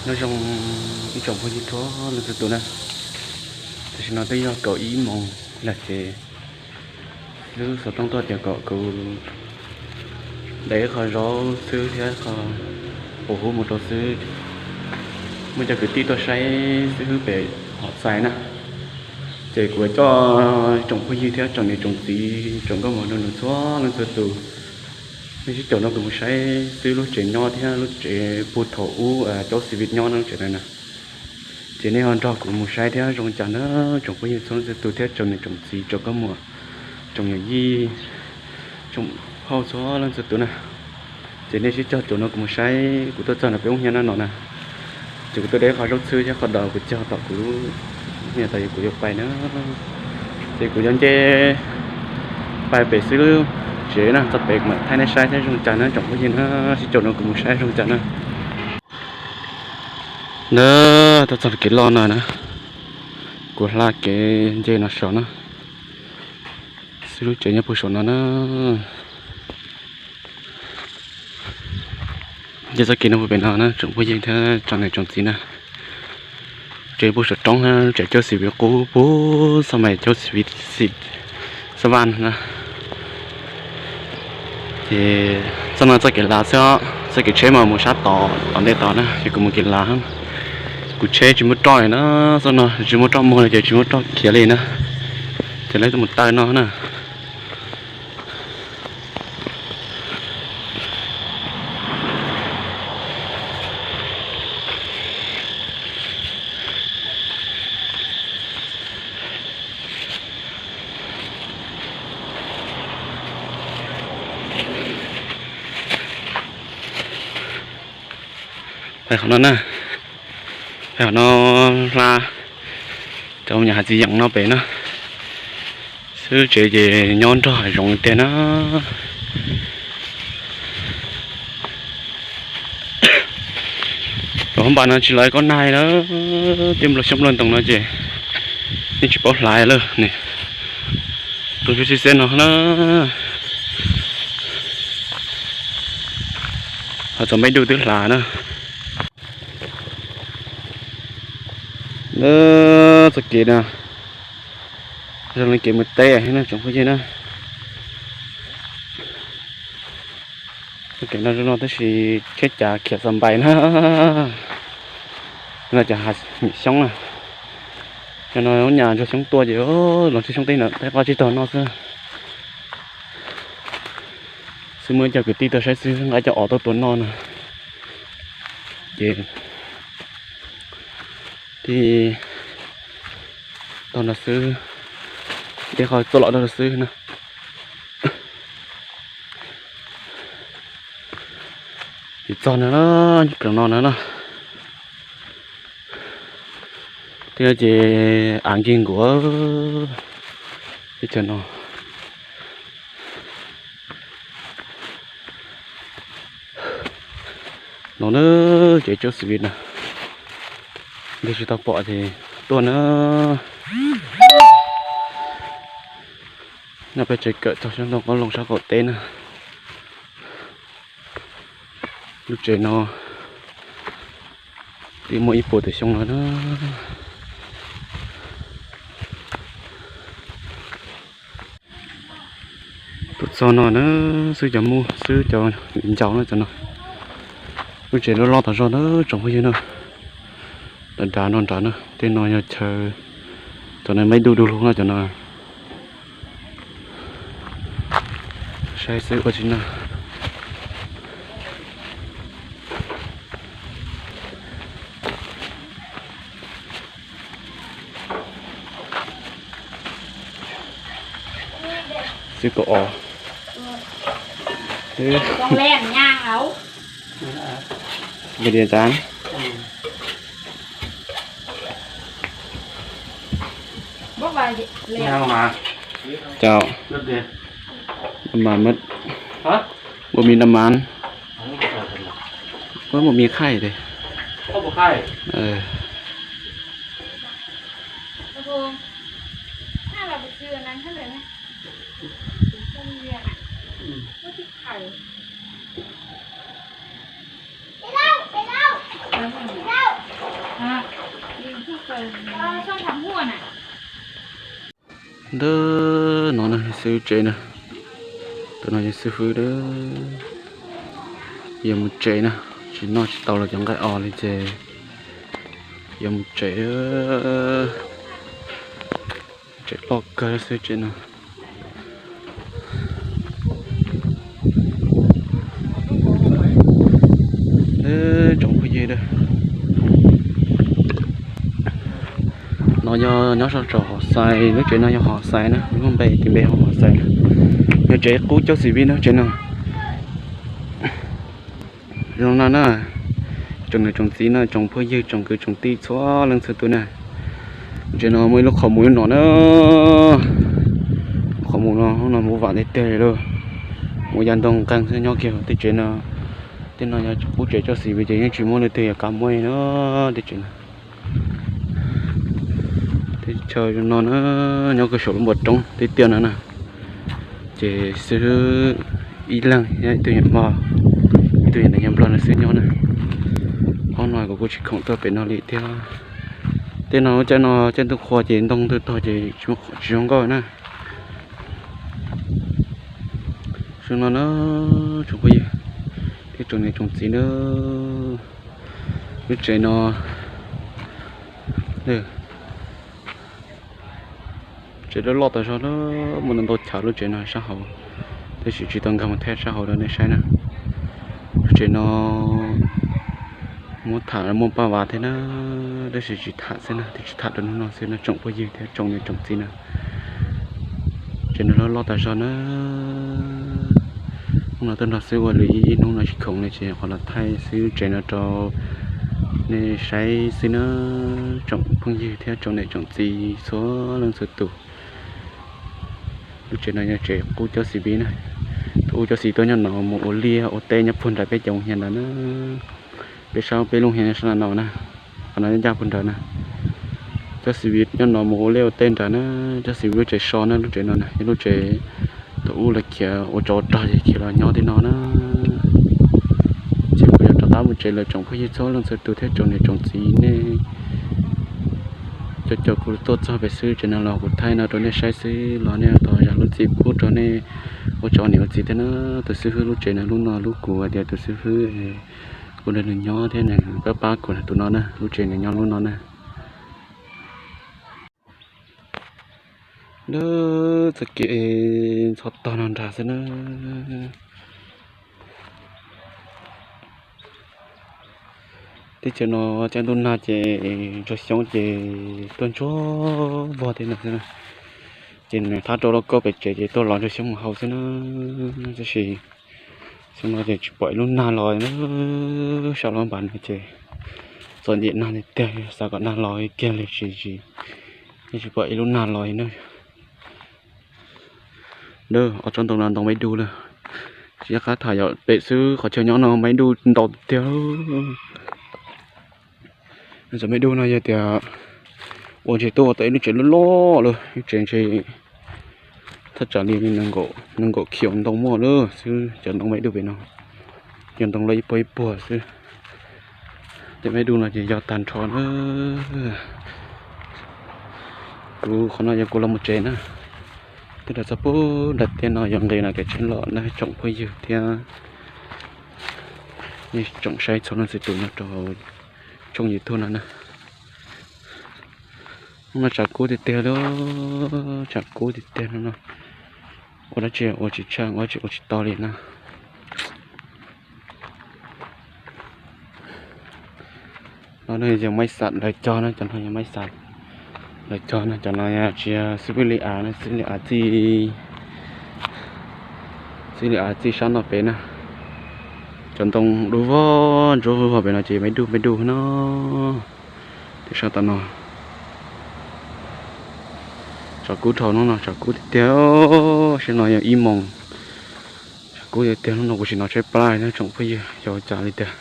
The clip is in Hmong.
Nyob zoo ib tsoom phooj ywg txhua leej txhua tus na. Tam sim no twb yog kaum ib moos lawm ces lub xov tooj tuaj tias kom kuv de ib qho zaub xwb thiab qho quas hub mus rau xwb. Muaj cov kwv tij tuaj saib xib hwb pem hom xais na, ces kuv coj tsoom phooj ywg thiab tsoom niam tsoom txiv tsoom nkauj muam nraug nus txhua leej txhua tus, nej sib caum nrog kuv mus saib xwb lub tsev nyob thiab lub tsev puag thaum ub Caub Xis Vis nyob no lub tsev ntawd na. Ces nej ho nrog kuv mus saib thiab zoo cas na, tsoom phooj ywg txhua leej txhua tus thiab tsoom niam tsoom txiv tsoom nkauj muam tsoom yawm yij tsoom phauj txhua leej txhua tus na. Ces nej sib caum nrog kuv mus saib, kuv tuaj txog no peb ub hnyiab no na. Ces kuv tuaj de qho zaub xwb thiab qho daus kuv cog tom kuv lub hnyiab tas kuv yuav pais na. Ces kuv yuav nce pais pem xwb lub tsev na, txog pem kuv mam thaij nej saib thiab zoo cas na tsoom phooj ywg na, sib caum nrog kuv mus saib zoo cas na. Na, tuaj txog kev loj no na, kuv hla kev nce no saum na, xwb lub tsev nyob puag saum no na. Nce txoj kev no puag pem no na tsoom phooj ywg thiab tsoom niam tsoom txiv na. Tsev puag saum roob na, tsev Caub Xis Vis qub puag xab mais Caub Xis Vis xab vaj na. Ces txoj no txoj kev lav xwb, txoj kev tsheb mas mus sab tod tom ntej tod na, ces kuv mus kev lav. Kuv tsheb tsis muaj roj li na, txoj no tsis muaj roj muag li ces tsis muaj roj khiav li na. Ces lawv tuaj mus taw no na. Pais qhov no na, pais qhov no hla cov nyuam hav txiv yeem no pem na. Xwb tsev ces nyob nrog hav zoov tiag na. Los npas no tsis lawv kob nag na, tej nplooj xyoob nplooj ntoo no ces yeej tsis paub hlav lawm ne. Tus xyoob xib xeb no na, ho txog Maiv Duj twb hlav na. Txoj kev no zoo li kev mus teb no tsoom phooj ywg na. Txoj kev no zoo no tab sis tsheb cav khiav xa npais na. No cov hav nyuam xyoob na. Cov no nyuam ntsuag xyoob tuaj ces los ntsuag xyoob teb ntawm peb qab tsib taug no xwb. Xwb muaj ib co kwv tij tuaj saib xwb nqa cov os tuaj tua noj no. Ces thiaj tau no xwb, de qho tuaj los rau no xwb na. Ces txog no na, nyob pem no na na. Thiab ces av nkig nkuav teb chaws no. No na, ces Caub Xis Vis na, leej twg tsis tau pom ces tuaj na. Nyob peb tsev kawm txog sab ntoo qoob loo sab qaum teb na. Lub tsev no twb muaj ib puas tawm xyoo no na. Tuaj txog no na, xwb cov muj xwb cov viv ncaus na cov no. Lub tsev loj loj tas zog na tsoom phooj ywg na. Dav dav no nrad na, tej no yog chaw, cov no Maiv Duj du lug no cov no. Saib xwb ua tsis nag. Xwb kaum os. Ua diav tas. Chào. Mà mất, hả? Một mình làm ăn. Có một mình khai đấy. Có một khai. Ờ. Ntawm no na xib hwb tsev na, tus no yog xib hwb, yuav mus tsev na, tsis noj tsis tau los cov nqaij os li ces yuav mus tsev. Tsev loj kawg xwb tsev no. Tsoom phooj ywg, no yog nyob sab tsoom Hom Xais, lub tsev no yog Hom Xais na, lub npe tis npe hu Hom Xais na. Yog tsev qub coj xis vis na tsev no. Zoo no na, tsoom niam tsoom txiv na, tsoom phooj ywg tsoom kwv tsoom tij txhua leej txhua tus na, tsev no muaj ib lub qhov muv nyob no na. Lub qhov muv no, hnub no muv vam tiag tiag li lauj. Muv ya ntoo nqeeg xwb nyob kiag tej tsev no. Tej no yog qub tsev coj xis vis ces yeej tsis muaj leej twg yuav kav muaj li na tej tsev no. Teb chaws no na, nyob kiag saum lub npoo roob tiag tiag no na. Ces xib hwb ib leeg, ib tug niam hmo, ib tug niam nplog no xwb nyob na. Ob no kuv kuj tsis khoom tuaj pem no li thiab. Tej no caij no caij ntuj qhua ces ntoo twb tog ces tsis zoo nkauj na. Zoo no na, tsoom phooj ywg thiab tsoom niam tsoom txiv na, lub tsev no, tsev loj loj tas zog na, muaj ntau chav lub tsev no sab hauv, tab sis tsis tau nkag mus thaij sab hauv rau nej saib na. Lub tsev no muab tham muaj paj vas thiab na, tab sis tsis tham xwb na, twb tsis tham rau hnub no xwb no tsoom phooj ywg thiab tsoom niam tsoom txiv na. Tsev no loj loj tas zog na. Hnub no tuaj nrog xib hwb ua lwm ib hnub no tsis khoom li ces qhov los thaij xwb tsev no rau nej saib xwb na, tsoom phooj ywg thiab tsoom niam tsoom txiv txhua leej txhua tus. Lub tsev no yog tsev qub coj xis vis na. Tus qub coj xis tuaj nyob no mus ua liaj ua teb nyob puag nram peb cov hiav ntawd na. Peb sab peb lub hiav sab no na, qhov no ncaj puag nrad na. Coj xis vis nyob no mus ua liaj ua teb nrad na, coj xis vis lub tsev so na, lub tsev no na yog lub tsev thaum ub lawv khiav ua tsov rog ces khiav los nyob tej no na. Ces kuv yuav rov qab mus tsev lawm tsoom phooj ywg txhua leej txhua tus thiab tsoom niam tsoom txiv nej. Cov cov kuv tuaj txog pem xwb tsev no los kuv thaij no rau nej saib xwb los nej tos zam lub txim pub rau nej ua tsoom niam ua txiv thiab na. Tus xib hwb lub tsev no lub no lub kuv hais tias tus xib hwb, kuv nrog nws nyob thiab nws pab pab kuv tus no na, lub tsev nws nyob lub no na. Lub txoj kev ntxhov tog no nrad xwb na. Teb chaws no caij ntuj nag ces ntsuag xyoob ces tuaj ntsuag vog tej no xwb na. Ces nws thab rau lauj kaub pem tsev ces tuaj los ntsuag xyoob mus hau xwb na. Tab sis xyoo no ces tsis pom ib lub nag los na. Sab laj npas no ces txom nyem nag tiag tiag, xav kom nag los kiag li tsis, yeej tsis pom ib lub nag los na. Ob tsob ntoo no ntoo maib dub lawm. Tsis nco qab tham yom, pem xwb qhov chaw nyob no maib dub ntau tiag. Cov maib dub no yog tias ua ntshe tuaj ua tau ib lub tsev loj loj lawm, ib tsev ntshe thaj tsam li nees nkaum khiaus ntau muaj lawm xwb, cov ntoo maib dub pem no. Yog ntoo loj ib puag ib puag xwb. Cov maib dub no ces yog tag nrho na. Kuv qhov no yog kuv los mus tsev na. Twb rau txog puag nram tiaj no yog nqis no kev tsheb los na tsoom phooj ywg thiab nej tsoom saib txhua leej txhua tus nyob rau hauv tshooj YouTube no na. Hnub no tshav kub tiag tiag li, tshav kub tiag tiag no no. Ua dab tsi ua tsis tsheej, ua dab tsi ua tsis tau li na. No yog maib xas lawv cog na, cov no yog maib xas lawv cog na, cov no yog tsis yog xib fwb li av na, xib fwb li av txij, xib fwb li av txij sab no pem na. Cov ntoo dub vog ntsuab vog pem no ces maib dub maib dub no. Tiam sis tam no tshav kub dhau hnub no, tshav kub tiag tiag, sim no yog ib moos. Tshav kub tiag tiag hnub no kuv tsis hnov tshaib plab na tsoom phooj ywg, xyov cas li tiag.